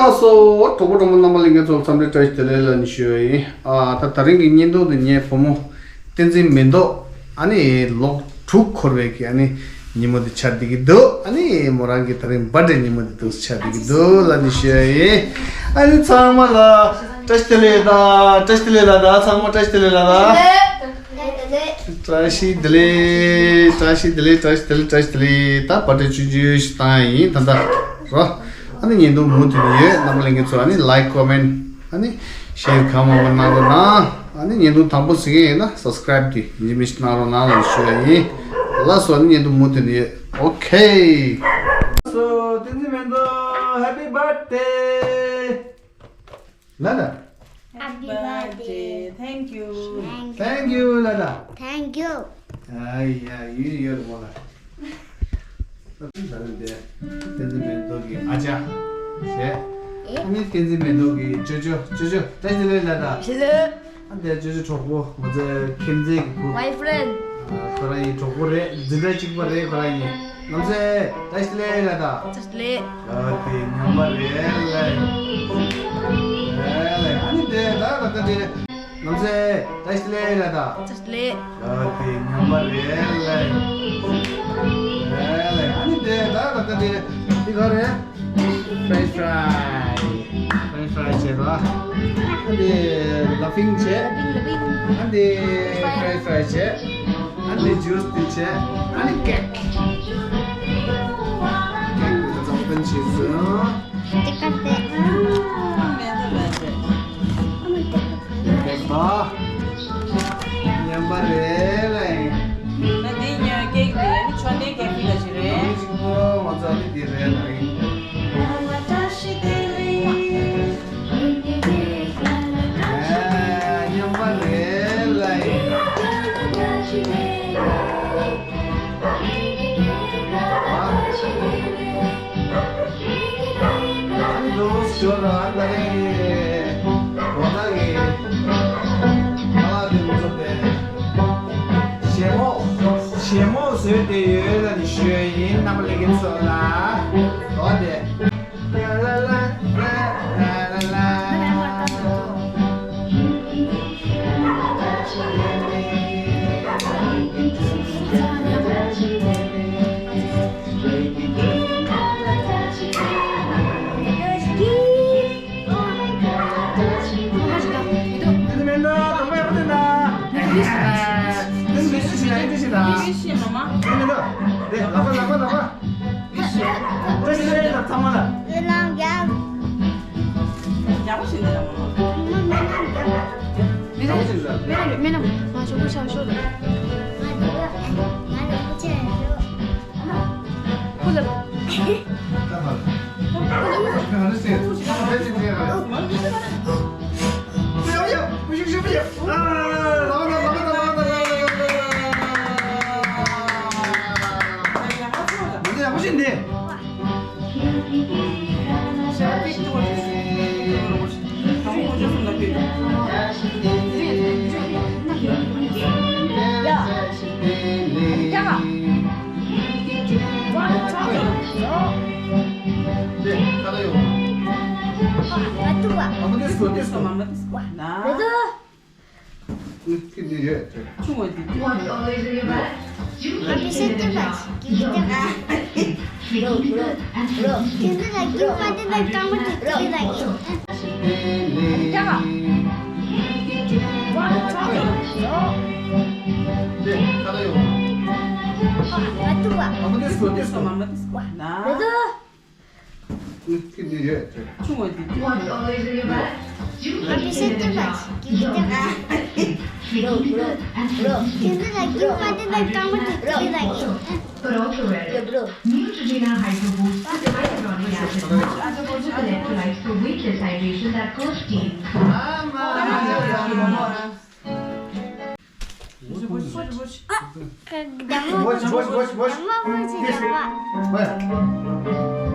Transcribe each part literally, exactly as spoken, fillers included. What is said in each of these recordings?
ལགས་སོ། གྲོགས་པོ་གྲོགས་མོ་རྣམ་པ་ལྷན་རྒྱས་ཚོ་ལ་འཚམས་འདྲི་བཀྲ་ཤིས་བདེ་ལེགས་ལབ་ནས་ཞུ་ཡ་ཡིན། ཨ་ད་དེ་རིང་གི་བརྙན་ཐུང་འདི་ངའི་བུ་མོ་བསྟན་འཛིན་མེ་ཏོག་ཨ་ནི་ལོ་དྲུག་འཁོར་བའི་གི་ཨ་ནི་ཉིན་མོ་འདི་ཆགས་བསྡད་ཀྱི་འདུག་ཨ་ནི་མོ་རང་གི་དེ་རིང་བར་ཌེ་ཉིན་མོ་འདི་འདུག་ཆགས་བསྡད་ཀྱི་འདུག་ལབ་ནས་ཞུ་ཡ་ཡིན། ཨ་ནི་ཚང་མ་ལ་བཀྲ་ཤིས་བདེ་ལེགས་དང་བཀྲ་ཤིས་བདེ་ལེགས་ལབ་དང་། ཚང་མ་བཀྲ་ཤིས་བདེ་ལེགས་ལབ་དང་། བཀྲ་ཤིས་བདེ་ལེགས། བཀྲ་ཤིས་བདེ་ལེགས། བཀྲ་ཤིས་བདེ་ལེགས། བཀྲ་ཤིས་བདེ་ལེགས། བཀྲ་ཤིས་བདེ་ལེགས། ད་བར་ཌེ་ཆུང་ཆུང་ཞིག་བཏང་ཡ་ཡིན་ད་ལྟ་རོ། ཨ་ནི་བརྙན་ཐུང་མུ་མཐུད་ནས་ཡོད། རྣམ་པ་ལྷན་རྒྱས་ཚོ་ཨ་ནི་ལའིཀ་ཀོ་མེན་ཨ་ནི་ཤེར་གང་མང་མང་གནང་རོགས་གནང་། ཨ་ནི་བརྙན་ཐུང་དང་པོ་གཟིགས་མཁན་ཡིན་ན་སབ་སི་ཀ་རའིབ་དེ་ཡིན་མིན་ཞིག་གནང་རོགས་གནང་ལབ་ཞུ་ཡ་ཡིན། ལགས་སོ། ཨ་ནི་བརྙན་ཐུང་མུ་མཐུད་ནས་ཡོད། ཨོ་ཁེ། ལགས་སོ། བསྟན་འཛིན་མེ་ཏོག་ཧེ་པི་བར་ཌེ། ལ་ལ། Happy birthday. Thank you. Thank you. Thank you ལ་ལ། Thank you. ཨ་ཡ་ཡུལ་ཡོད་མོ་ལ། ད་རེས་དེ་བསྟན་འཛིན་མེ་ཏོག་གི་ཨ་ཅག་བྱས། ཨེ། ཨ་ནི་བསྟན་འཛིན་མེ་ཏོག་གི་ཅོ་ཅོ་ཅོ་ཅོ་བཀྲ་ཤིས་བདེ་ལེགས་ལ་ལ། བཀྲ་ཤིས་བདེ་ལེགས། ཨ་འདི་ཅོ་ཅོ་གྲོགས་པོ་ང་ཚོའི་ཁྱིམ་མཚེས་ཀྱི་བུ། My friend. ཁོ་རང་ཡི་གྲོགས་པོ་རེད། འཛིན་གྲྭ་གཅིག་པ་རེད་ཁོ་རང་ཡི། ནམ་སེ་བཀྲ་ཤིས་བདེ་ལེགས་ལ་ད། བཀྲ་ཤིས་བདེ་ལེགས། ཨ་དེ་ཉམས་པ་རེད་ལ། ཨ་ལ་ཨ་ནི་དེ་ད་ད་ད་དེ་ནམ་སེ་བཀྲ་ཤིས་བདེ་ལེགས་ལ་ད། བཀྲ་ཤིས་བདེ་ལེགས། ཨ་དེ་ཉམས་པ་རེད་ལ། ཨ་ལ་ཨ་ནི་དེ་ད་ད་ད་དེ་འདི་ག་རེད། French fry. French fry བྱས་རོ། ཨ་འདི་ལ་ཕིང་བྱས། ལ་ཕིང་། ལ་ཕིང་། ཨ་འདི་French fry བྱས། ཨ་འདི་ཇུས་འདི་བྱས། ཨ་ནི་ཀེག་ཀེག་འདི་ཚོ་སྤུན་བྱས་སོང་། ཀེག་དེ། ཀེག་དང་། ཉམས་པ་རེད་ལ། ད་འདི་ཉོས་ཀེག་དེ་ནི་ཆོས་ལྡན་ཀེག་ཕི་ལ་ཞིག་རེད། ང་ཚོ་ཨ་ནི་འདི་རེད་ལ། ཉམས་པ་རེད་ལ། ཨ་ནི་ལོ་ཞོར་ཨ་ད་རེས་ལོ་ན་གི་ཨ་དེ་མི་ཚོ་དེ་ཞེ་མོ་ཞེ་མོ་བཟོས་ཏེ་ཡོད་ལ་ནི་ཞུ་ཡ་ཡིན། རྣམ་པ་ལྷན་རྒྱས་ཚོ་ལ་ལོ་དེ། But also rare. Neutrogena Hydro Boost with hyaluronic acid, which is electrolyte for weightless hydration that costs tea. Как давно? Больше, больше, больше, больше. Давно больше, давно. Больше.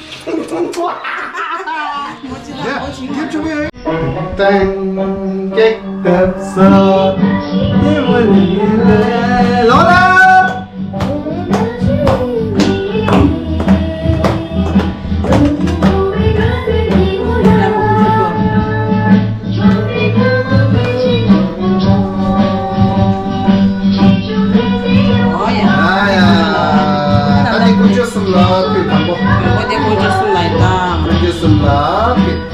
མོ་ཅི་ལ་མོ་ཅི་ལ། ཏན་ཀེག་ཏབ་ས། ཡེ་མ་ནི་ལེ་ལོ་ལ། ཨ་ཡ། ད་དེ་དཀོན་མཆོག་གསུམ་ལ་ཕུལ་དང་པོ། དང་པོ་དེ་དཀོན་མཆོག་གསུམ་ལ་ཡིན་ད། དཀོན་མཆོག་གསུམ་ལ་ཕུལ།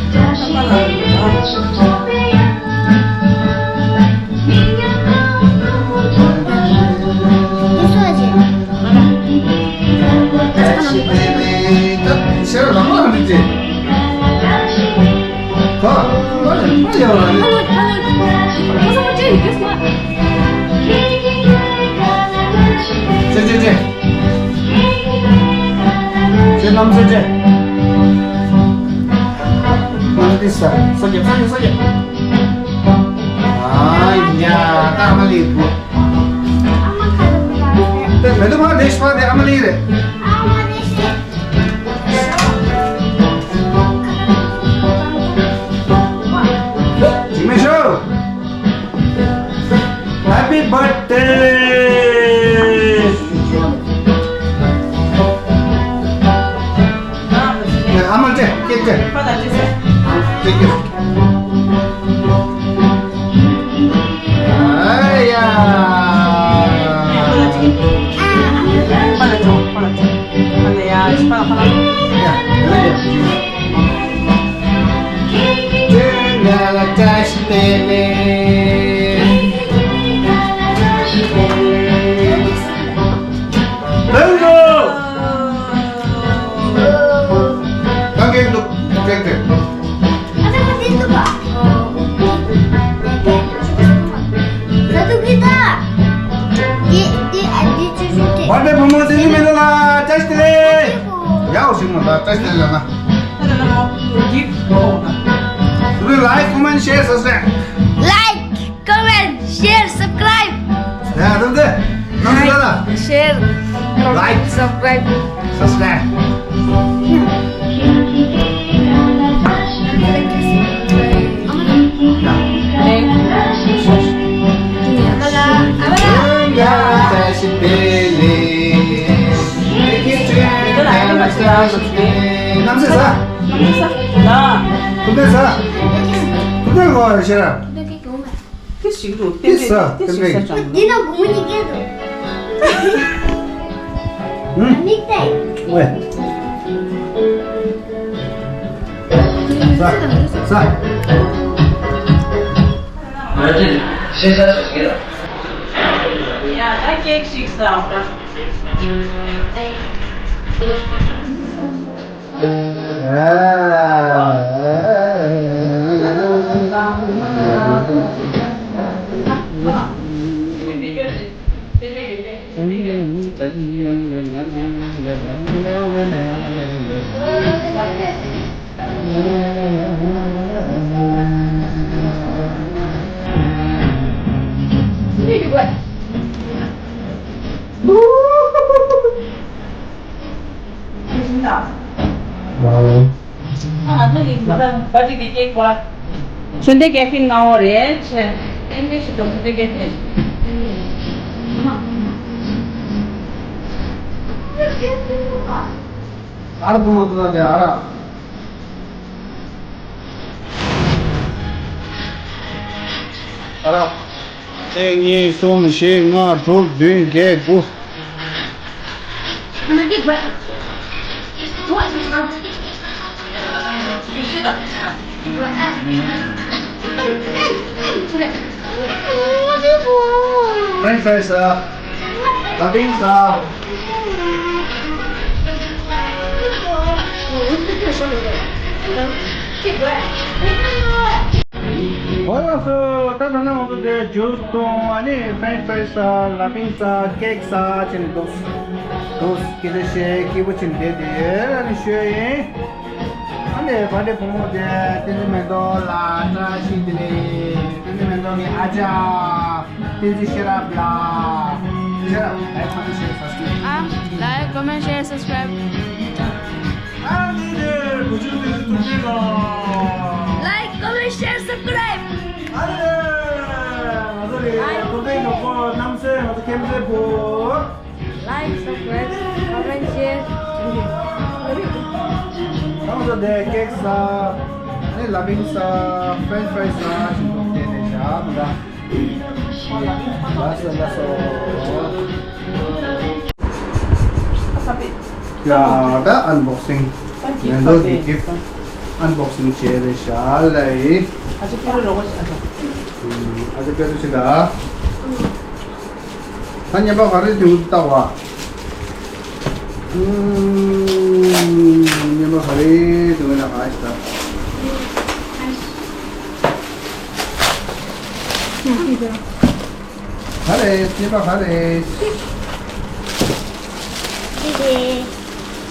ཤེར་ལ་མ་རིག་ཅེ། ཁ། མ་རེད། མ་ཡོང་ལ་རེད། ཅེ་ཅེ་ཅེ། ཅེ་ལམ་ཅེ་ཅེ། ལམ་ཅེ་ས། ས་ཀྱ་ས་ཀྱ་ས་ཀྱ། ཨ་ཡ། ད་མ་ལི་བུ། དེ་མེ་ཏོག་མ་ལེ་ཤ་པ་དེ་ཨ་མ་ལི་རེད། ཅིག་མེ་ཤོ། Happy birthday. ཨ་མ་ཅེ་ཀེ་ཀེ། ཀེ་ཀེ། ཨ་ཡ། བར་ཐི་ཌེ་བུ་མོ་བརྩི་ནི་མེད་ལ་བཀྲ་ཤིས་བདེ་ལེགས། ཡག་པོ་ཞིག་མོ་ད་བཀྲ་ཤིས་བདེ་ལེགས་ལ། ལའིཀ་ཀོ་མེན་ཊི་ཤེར་སབ་སི་ཀ་རའིབ། ལའིཀ་ཀོ་མེན་ཊི་ཤེར་སབ་སི་ཀ་རའིབ། ཡ་ད་འདི་ནང་ལ་ཤེར་ལའིཀ་སབ་སི་ཀ་རའིབ། སབ་སི་ཀ་རའིབ། དེ་ཞིག་རུ་ཏན་ཏན་ཏན་ཞིག་ས་ཅང་། འདི་ན་བུ་མོ་གཉིས་ཀས་འདུག་ཨ་མིག་ཏེ། ཝེ། ས། ས། ཡ་ད་ཀེག་ཞིག་ས། ཚོན་སྡེ་སྐྱེད་ཀྱི་ངོ་བོ་རེད། ཚོན་སྡེ་སྐྱེད་ཀྱི། ཨ་ར་བུ་མོ་དེ་ལ་དེ་ཨ་ར། ཨ་ར། གཅིག་གཉིས། གསུམ། བཞི། ལྔ། དྲུག་བདུན། བརྒྱད། དགུ། French fries ཟ། ད་ཕིང་ཟ། ཨོ་ལགས་སོ། ད་ནང་དུ་དེ་ཇུས་དང་ཨ་ནི་ཕྲེན་ཆི་ཕྲའི་ཟ། ལ་ཕིང་ཟ། ཀེག་ཟ་བྱས་ནས་འདུག་འདུག་སྐད་ཆ་བཤད། སྐྱིད་པོ་བྱས་ནས་བསྡད་དེ་ཨ་ནི་ཤོད་ཡིན། ཨ་ནི་བ་དེ་བུ་མོ་དེ་བསྟན་འཛིན་མེ་ཏོག་ལ་བཀྲ་ཤིས་བདེ་ལེགས། བསྟན་འཛིན་མེ་ཏོག་གི་ཨ་ཅག་བསྟན་འཛིན་ཤེས་རབ་ལ། ཤེས་རབ། Like, comment, share, subscribe. ཨ། Like, comment, share, subscribe. ཨ་ནི་དེ་བུ་ཆུང་བསྟན་འཛིན་ཐུགས་རྗེ་ལ། Like, comment, share, subscribe. ཨ་ནི་དེ་ང་ཚོ་གི་ཐུགས་རྗེ་ལ་ཁོ་རྣམ་སྲས་ང་ཚོ་ཁེམ་སྲས་བུ། Like, subscribe, comment, share. ང་ཚོ་དེ་ཀེག་ཟ། ཨ་ནི་ལ་ཕིང་ཟ། ཕྲེན་ཆི་ཕྲའི་ཟ་བྱས་འདུག་དེ་དེ་བཞག་མི་འདྲ། ལགས་སོ་ལགས་སོ། ཡ་ད་ཨན་བོག་སིང་། མེ་ཏོག་གི་གིཕ་ཊི་ཨན་བོག་སིང་བྱས་རེད་ཤག་ལེ། ཨ་ཅག་ཕེ་རུ་རོགས་ཨ་ཅག་ཨ་ཅག་ཕེ་རུ་ཆེ་ད། ད་ཉན་པ་ག་རེ་དེ་འུ་ལྟ་བ། ཨུམ། ཉན་པ་ག་རེ་དེ་འུ་ན་ག་ཞིག་ད། ག་རེ་ཉན་པ་ག་རེ།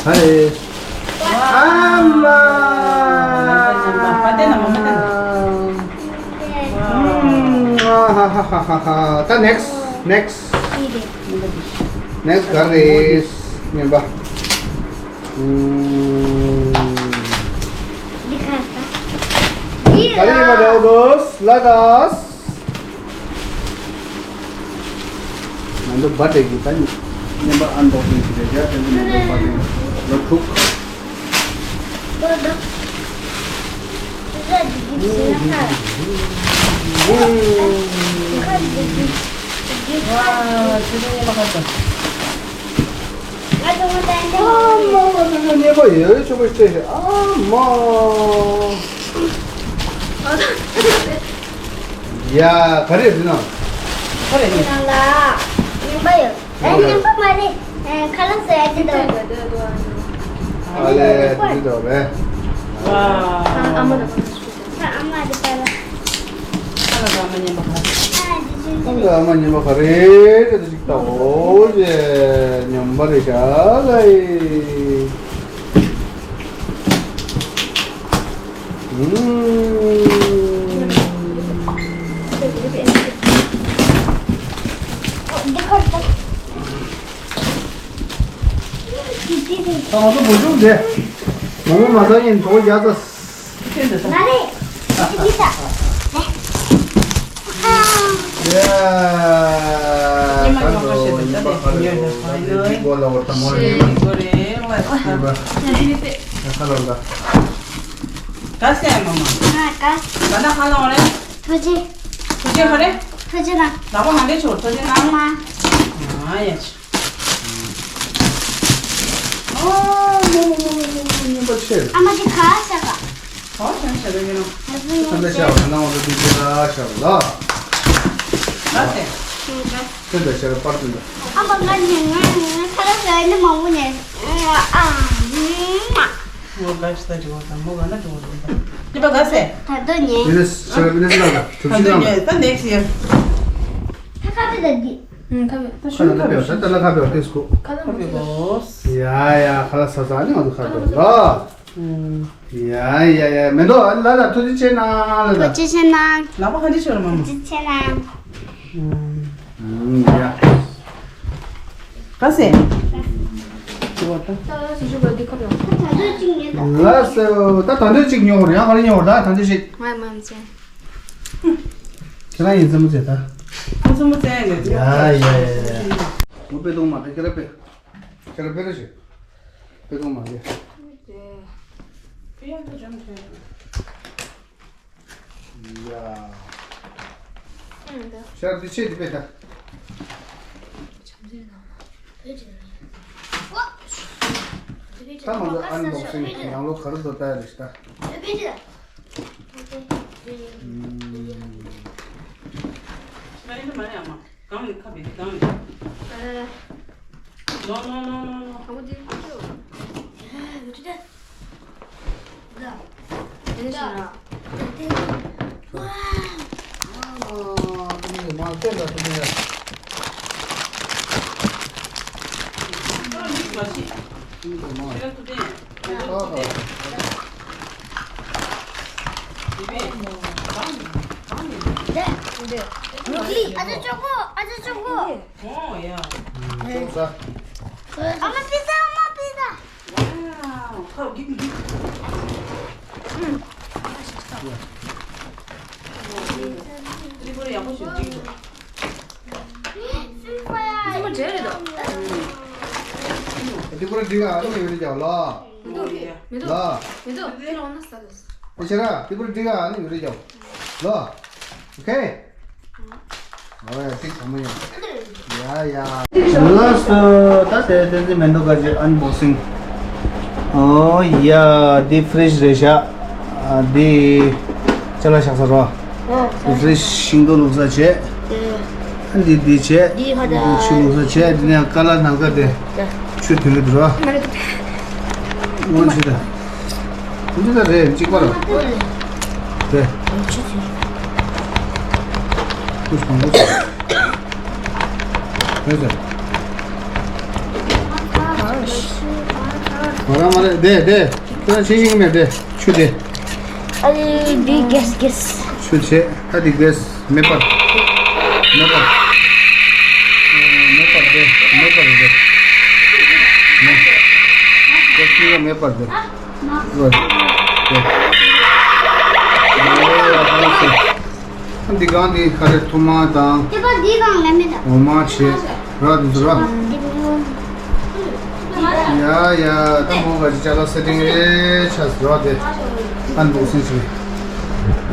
ག་རེ། ཨ་མ། ཨུམ། ཨ་ཧ་ཧ་ཧ་ཧ། ད་ནེག་སི་ཊི། ནེག་སི་ཊི། ནེག་སི་ཊི་ག་རེ། ཉན་པ། ཨུམ། འདི་ག་རེ་ཡིན་པ་འདྲ་འདུག་ལ་དྭགས། ང་ཚོ་བར་ཐི་ཌེ་གི་ད་ཉན་པ་ཨན་བོག་སིང་བྱེད་པའི་རྒྱ་ཆེན་པོ་ཉན་པའི་བར་ཐི་ཌེ་ལོ་དྲུག་ཨ་མ་མ་མ་མ་མ་ཉན་པ་ཡོད་ཆོག་པ་ཞིག་ཨ་མ། ཡ་ག་རེ་རེད་ན། ག་རེ་རེད། ནང་ལ་ཉན་པ་ཡོད། ཨ་ཉན་པ་མ་རེད། ཨ་ཁ་ལག་ཟ་ཡ་དེ་འདྲ། ཨ་ལེ་དེ་འདྲ་རེད། ཨ་ཨ་མ་རེད། ཨ་ཨ་མ་རེད་པ་ལ། ཁ་ལག་ཟ་མ་ཉན་པ་ག་རེད། ཁ་ལག་ཟ་མ་ཉན་པ་ག་རེ་རེད་ཅིག་ལྟ། འོ་ཡེ་ཉན་པ་རེད་ཤག་ལེ། ཨུམ། ད་ང་ཚོ་བུ་ཆུང་དེ། མོག་མོག་མ་ཟ་ཡིན་དོ་རྒྱ་ཚ། ང་རེད། འདི་ད། ཡ། ཉི་མ་ཉོ་མ་ཤེས་ཏེ་ད་དེ་ཉོ་ཡ་ཧ་ཡོད། འདི་གོ་ལ་བར་ད་མོ་ལ་ཉི་མ། ཤེས་གོ་རེད་ལ། ཡ་ཁ་ལོ་ལ། ག་སེ་མ་མ། ང་ག་ད་ད་ཧ་ལོ་རེད། ཐུགས་རྗེ། ཐུགས་རྗེ་ཧ་རེད། ཐུགས་རྗེ་ལ། ལག་པ་ཧ་འདྲེ་ཆོ་ཐུགས་རྗེ་ལ། མ། ཨ་ཡ་ཆོ། ཨ་མོ་མོ་མོ་མོ་མོ་མོ་ཉན་པ་ཆེ། ཨ་མ་དེ་ག་ཤ་ག་ཧོ་ཤ་ཤ་རེ་ཡིན་ནོ། ཨ་ཟུ་ཉན་ཤ་ཤ་བ་ན་འོ་དེ་དེ་ཤ་བ་ལ། ལ་སེ། ཤིང་ཀ་ཤ་ཤ་པར་དུ་ལ། ཨ་མ་ང་ཉན་ང་ཉན་ཁ་ལག་ཟ་ནི་མང་པོ་ཉན། ཨ་མ། ངོ་དགའ་ཞིག་ད་འགྲོ་བ་དང་མོ་ག་ན་འགྲོ་བ་དང་། ཉན་པ་ག་སེ། ད་དོ་ཉན། མི་ནས་ཤ་མི་ནས་ལ་ལ་ཐུབ་ད་ཅི་དོ་ན། ཉན་ད་ནེག་སི་ཡར། ད་ཁ་པེ་ད་འདི། ཁ་ན་ཁ་བེའོ་ད་ལ་ཁ་བེའོ་ཏེ་སྐུ། ཁ་ལག་མ་ཟ། ཡ་ཡ་ཁ་ལག་ཟ་ཟ་ནི་ང་ཚོ་ཁ་བེའོ་ལ། ཡ་ཡ་ཡ་མེ་ཏོག་ལ་ལ་ཐུགས་རྗེ་ཆེ་ན་ལ་ལ། ཐུགས་རྗེ་ཆེ་ན། ལག་པ་ཧ་འདི་ཆོ་ར་མ་མ། ཐུགས་རྗེ་ཆེ་ན། ཡ། ག་སེ། ཅི་བ་ད། ད་སུ་ཞུ་ག་འདི་ཁ་བེའོ། ད་ད་ཅིག་ཉན་ད། ལ་སེ་ད་ད་འདི་ཅིག་ཉོ་ར་ཡང་ག་རེ་ཉོ་ར་ད་ད་འདི་ཞིག་ང་མ་མ་ཟེར། ཁྱེད་རང་ཡིན་ཙམ་མ་ཟེར་ད། ཨ་ཙམ་མ་ཟེར་ཡ་ཡ་ཡ་ཡ། ངོ་དཔེ་གཏོང་མ་དེ་ཁྱེད་རང་དཔེ། ཁྱེད་རང་དཔེ་རེ་ཞིག་དཔེ་གཏོང་མ་དེ། དེ། དཔེ་ཡག་པོ་འཇམ་ཐོན། ཡ། ཨང་། ད། ཤར་དེ་ཆེ་དེ་དཔེ་ད། ད་ང་ཚོ་ཨན་བོག་སིང་གི་ནང་ལོགས་ག་རེ་བཟོ་ལྟ་ཡ་རེད་ད། ཨ་ཡིན་དུ་མ་རེད་ཨ་མ། གང་ནས་ཁ་བེད་དེ་གང་ནས། ནོ་ནོ་ནོ་ནོ་ནོ། ཨ་མ་དེ་ཁྱོད། ཨ་མ་དེ་ཁྱོད། ཨ། ཏུ་མི་མ་བསྟན་ལ་ཏུ་མི་ཡ། ཨ་མི་མ་ཤི། ཏུ་མི་མ། ཁྱེད་རང་ཏུ་བསྟན། ཨ་ཨ། ཨ་ཅག་ཅོག་གོ། ཨ་ཅག་ཅོག་གོ། ཨོ་ཡ། ཅོག་ས། ཨ་མ་པི་ཛ། ཨ་མ་པི་ཛ། Wow, how give me give. ཏི་པུ་ར་ཡག་པོ་ཞིག་འགྲིག་འདུག་ཏི་པུ་ར་འགྲིག་ག་ཨ་ནི་ཡོད་རེད་ཀྱང་ལ། མི་འདུག་མི་འདུག་ལ། མི་འདུག་ལ། མི་འདུག་དེ་ལོ་ན་ས་ལ། ཨེ་ཆེ་ར་ཏི་པུ་ར་འགྲིག་ག་ཨ་ནི་ཡོད་རེད་ཀྱང་ལ། ཨོ་ཁེ། ཨོ་ཡ། ཏིག་ཚང་མ་ཡོད། ཡ་ཡ། ལགས་སོ། ད་དེ་བསྟན་འཛིན་མེ་ཏོག་ག་ཅི་ཨན་བོག་སིང་། ཨོ་ཡ། འདི་ཕི་རིཇ་རེད་ཤག་ཨ། འདི་ཅ་ལག་བཞག་ས་རོ། འདི་ཕི་རིཇ་ཤིང་ཏོག་བླུགས་ས་བྱས། ཨ། འདི་འདི་བྱས། འདི་ཕ་ད། འདི་ཆུ་བླུགས་ས་བྱས། འདི་ནས་ཀ་ལ་ནལ་ཀ་དེ། ཆུ་དོན་གི་འདུག་རོ། སྔོན་ཆད་དང་། འདི་ལ་རེད་གཅིག་པ་རེད། རེད། ཁོ་དང་པོ་རེད་ཟེར། མ་ར་མ་རེད་དེ་དེ། ཁྱོད་ཤེས་ཤིང་མེད་དེ་ཆུ་དེ། ཨ་ལེ་འདི་གེས་གེས། ཆུ་བྱེད། ད་འདི་གེས། མེ་འབར། མེ་འབར། མེ་འབར་དེ། མེ་འབར་དེ། མེ། གེས་ཀྱི་མེ་འབར་དེ། འདི་གང་འདི་ག་རེ་ཐུར་མ་དང་། འདི་པ་འདི་གང་ལ་མེད་ད། འོ་མ་བྱེད། ར་འདི་ཚོ་ར། འདི་མོ། ཡ་ཡ། ད་མོ་ག་ཅི་ཅ་ལག་སེ་ཊིང་རེ་ཆགས་སོང་ར་དེ། ཨན་བོག་སིང་བྱེད།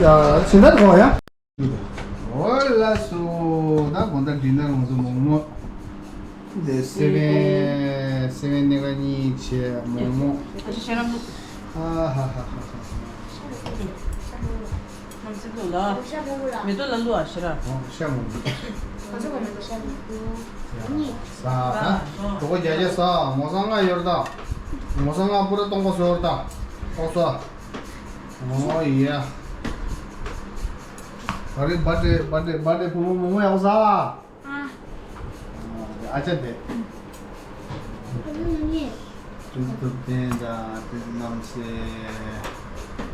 ཡ་ཕྱི་ཟླ་གོ་ཡ། ཨོ་ལགས་སོ། ད་དགོང་དག་ཌི་ནར་ང་ཚོ་མོག་མོག་དེ་སེ་བན། སེ་བན་སྣེ་ཁ་གཉིས་བྱས་མོག་མོག་ཨ་ཧ་ཧ་ཧ་ཧ། མ་ཚིག་ལ། མེ་ཏོག་ལ་ལུ་ཨ་ཤི་ར། ཨོ་ཤ་མོག་མོག་ས། ད་གྲོགས་པོ་རྒྱ་རྒྱ་ས། མོ་ས་ང་ཡོར་ད། མོ་ས་ང་པུ་ར་སྟོང་པ་སོར་ད། ཨོ་ས། ཨོ་ཡ། ད་རེས་བར་ཐི་ཌེ་བར་ཐི་ཌེ་བར་ཐི་ཌེ་བུ་མོ་མོག་མོག་ཡག་པོ་ཟ། ཨ། ཨ་ཅག་དེ། ཨ་ནི་ནི། ཏུ་ཏུ་བསྟན་དང་ཏུ་རྣམ་སྲས།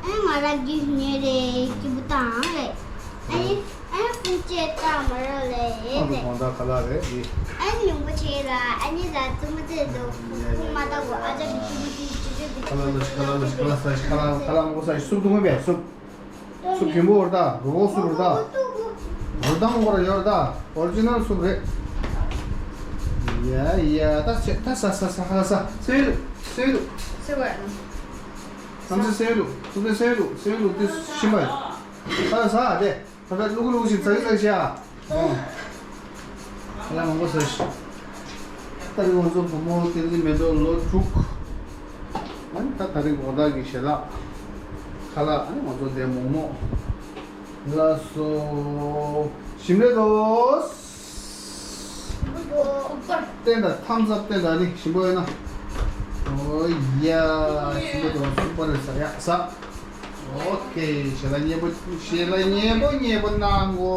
ཨ་ང་རང་གི་ཉེ་རེ་སྐྱིད་པོ་དང་རེད། ཨ་ནི་ཨ་ནི་ཁུངས་སྐྱེལ་བཏང་མ་ར་ལེ་ཨ་ནི་རེད། གོང་ད་ག་ལ་རེད་འདི། ཨ་ནི་མྱོང་པོ་ཆེ་ལ་ཨ་ནི་ལ་བཙུན་མོ་བཙལ་འདུག་ཁུངས་མ་བཏགས་གོ་ཨ་ཅག་གི་སྐྱིད་པོ་དེ་ཅི་ཅི་དེ། ཁ་ལ་ལ་ཤི་ཁ་ལ་ལ་ཤི་ཁ་ལ་ས་ཤི་ཁ་ལ་ཁ་ལ་མོ་ས་ཤི་སུབ་འདུག་མེད་པས་སུབ། སུབ་རྒན་པོ་འོར་ད། རོ་སུབ་འོར་ད། རོ་དང་འོར་ཡོར་ད། ཨོ་རི་ཇི་ནལ་སུབ་རེད། ཡ་ཡ། ད་ཆེ་ད་ས་ས་ས་ཧ་ས་སེ་ལུ་སེ་ལུ། སེ་བ། སམ་སེ་སེ་ལུ་སུབ་སེ་སེ་ལུ་སེ་ལུ་དེ་ཤི་མ་ཡ། ས་ས་དེ། ད་ལྟ་ལུག་ལུག་ཞིག་ཟ་གི་ཟ་གི་བྱ། ཨོ། ལ་མང་པོ་ཟ་ཞིག་ད་རིང་ང་ཚོ་བུ་མོ་བསྟན་འཛིན་མེ་ཏོག་ལོ་དྲུག་ཨ་ནི་ད་ད་རིང་དགོང་དག་གི་ཞལ་ལག་ཁ་ལག་ཨ་ནི་ང་ཚོ་དེ་མོག་མོག་ལགས་སོ། ཞིམ་རེད་དོ། བསྟན་ད་ཐམ་སབ་བསྟན་ད་ནི་ཞིམ་པོ་ཡོད་ན། ཨོ་ཡ། ཞིམ་པོ་དོ་སུ་པར་རེད་ཟ་ཡ་ཟ། ཨོ་ཁེ། ཞལ་ལག་མཉེས་པོ་ཞལ་ལག་མཉེས་པོ་མཉེས་པོ་གནང་གོ་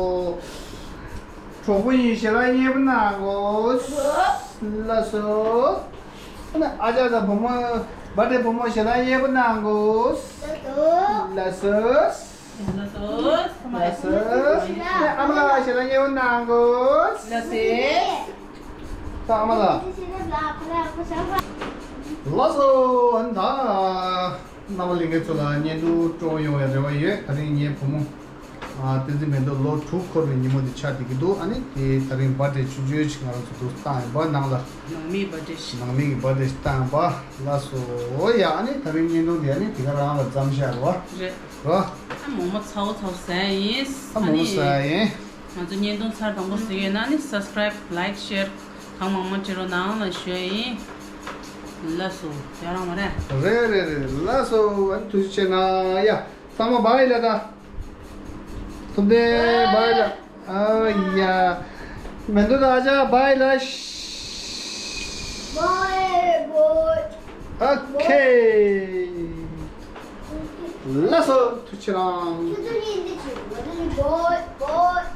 གྲོགས་པོ་ཡིན་ཞལ་ལག་མཉེས་པོ་གནང་གོ་ལགས་སོ། ཨ་ཅག་དང་བུ་མོ་བར་ཐི་ཌེ་བུ་མོ་ཞལ་ལག་མཉེས་པོ་གནང་གོ་ལགས་སོ། ལགས་སོ། ལགས་སོ། ཨ་མ་ལགས་ཞལ་ལག་མཉེས་པོ་གནང་གོ་ལགས་སོ། ད་ཨ་མ་ལགས། ལགས་སོ། ཨ་ནི་ད། རྣམ་པ་ལྷན་རྒྱས་ཚོ་ལ་བརྙན་ཐུང་སྤྲོ་པོ་ཡོང་བའི་རེ་བ་ཡོད། ད་རིང་ངའི་བུ་མོ། ཨ། བསྟན་འཛིན་མེ་ཏོག་ལོ་དྲུག་འཁོར་བའི་ཉིན་མོ་འདི་ཆགས་བསྡད་ཀྱི་འདུག་ཨ་ནི་དེ་ད་རིང་བར་ཐི་ཌེ་ཆུང་ཆུང་ཞིག་ང་རང་ཚོ་འདུག་བཏང་ཡིན་པ་ནང་ལ། ནང་མི་བར་ཐི་ཌེ་ཞིག་ནང་མི་གི་བར་ཐི་ཌེ་ཞིག་བཏང་ཡིན་པ་ལགས་སོ། ཡ། ཨ་ནི་ད་རིང་བརྙན་ཐུང་འདི་ཨ་ནི་དེ་ག་རང་ལ་མཚམས་བཞག་རོ། རེད། རོ། ཨ་མོག་མོག་ཚ་བོ་ཚ་བོ་ཟ་ཡིན། ཨ་མོག་མོག་ཟ་ཡིན། ང་ཚོ་བརྙན་ཐུང་ཚར་དང་པོ་གཟིགས་ཡོད་ན་ནི་སབ་སི་ཀ་རའིབ་ལའིཀ་ཤེར་གང་མང་མང་བྱེད་རོགས་གནང་ལ་ཞུ་ཡ་ཡིན། ལགས་སོ། ཡ་རང་མ་རེད། རེད་རེད་རེད། ལགས་སོ། ཨ་ནི་ཐུགས་རྗེ་ཆེ་གནང་ཡ། ཚང་མ་བྷའི་ལ་ད། ཐུབ་བསྟན་བྷའི་ལ། ཨ་ཡ། མེ་ཏོག་ད་ཨ་ཅག་བྷའི་ལ། བྷའི་བྷའི། ཨོ་ཁེ། ལགས་སོ། ཐུགས་རྗེ་ཆེ་གནང་། ཁྱོད་ཚོ་གཉིས་འདི་བྱེད། ང་ཚོ་གཉིས་བྷའི་བྷའི།